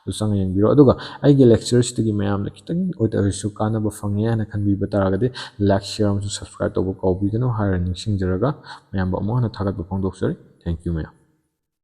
ꯑꯗꯨ ꯆꯪꯉ ꯌꯦꯡꯕꯤꯔꯣ꯫ ꯑꯗꯨꯒ ꯑꯩꯒꯤ lectureꯁꯤꯗꯒꯤ ꯃꯌꯥꯝꯅ ꯈꯤꯇꯪ ꯑꯣꯏꯇ ꯑꯣꯏꯔꯁꯨ ꯀꯥꯟꯅꯕ ꯐꯪꯉꯦ ꯍꯥꯏꯅ ꯈꯟꯕꯤꯕ ꯇꯥꯔꯒꯗꯤ, like, share ꯑꯃꯁꯨꯡ subscribe ꯇꯧꯕ ꯀꯥꯎꯕꯤꯒꯅꯨ ꯍꯥꯏꯔ ꯅꯤꯡꯁꯤꯡꯖꯔꯒ, ꯃꯌꯥꯝꯕꯨ ꯑꯃꯨꯛ ꯍꯟꯅ ꯊꯥꯒꯠꯄ ꯐꯣꯡꯗꯣꯛꯆꯔꯤ꯫ Thank you, ꯃꯌꯥꯝ꯫